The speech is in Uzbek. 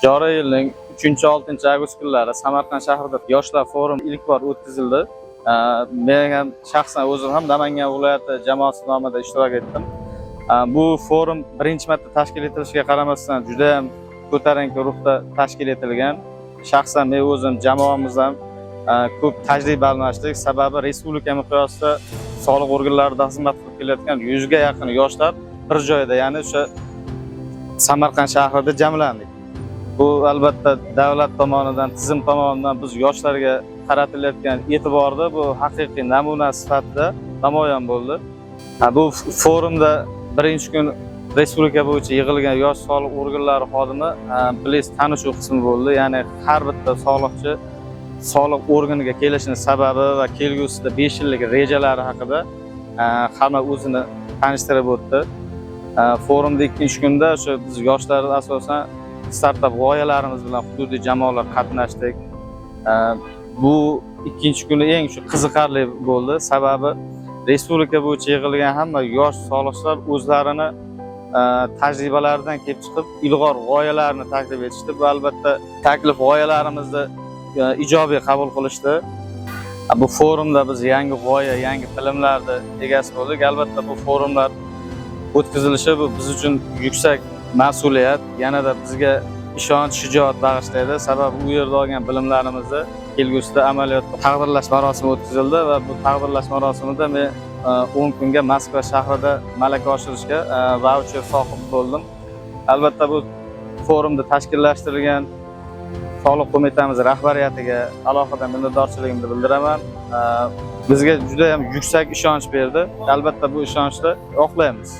Joriy yilning 3-6 avgust kunlari Samarqand shahrida yoshlar forumi ilk bor o'tkazildi. Men ham shaxsan o'zim ham Namangan viloyati jamoasi nomida ishtirok etdim. Bu forum birinchi marta tashkil etilishiga qaramasdan, juda ham ko'tarinki ruhda tashkil etilgan. Shaxsan men o'zim, jamoamiz ham ko'p tajriba almashdik. Sababi respublika miqyosida soliq organlarida xizmat qilib kelayotgan 100 ga yaqin yoshlar bir joyda, ya'ni o'sha Samarqand shahrida jamlandik. Bu albatta davlat tomonidan, tizim tomonidan biz yoshlarga qaratilayotgan e'tiborni bu haqiqiy namuna sifatida namoyon bo'ldi. Ha, bu forumda birinchi kun respublika bo'yicha yig'ilgan yosh soliq organlari xodimi blits tanishuv qismi bo'ldi. Ya'ni har bitta soliqchi soliq organiga kelishini sababi va kelgusida 5 yillik rejalari haqida hamma o'zini tanishtirib o'tdi. Forumda ikkinchi kunda o'sha biz yoshlar asosan startap g'oyalarimiz bilan hududiy jamoalar qatnashdik. Bu ikkinchi kuni eng shu qiziqarli bo'ldi. Sababi respublika bo'yicha yig'ilgan hamma yosh soliqchilar o'zlarini tajribalaridan kelib chiqib, ilg'or g'oyalarni taklif etishdi. Bu albatta taklif g'oyalarimizni ijobiy qabul qilishdi. Bu forumda biz yangi g'oya, yangi bilimlarni egasi bo'ldik. Albatta bu forumlar o'tkazilishi bu biz uchun yuksak mas'uliyat, yanada bizga ishonch, shijoat bag'ishlaydi. Sababi u yerda olgan bilimlarimizni kelgusida amaliyotda. Taqdirlash marosimi o'tkazildi va bu taqdirlash marosimida men 10 kunga Moskva shahrida malaka oshirishga vaucher sohib bo'ldim. Albatta bu forumda tashkillashtirilgan soliq qo'mitamiz rahbariyatiga alohida minnatdorchiligimni bildiraman. Bizga juda ham yuksak ishonch berdi. Albatta bu ishonchni oqlaymiz.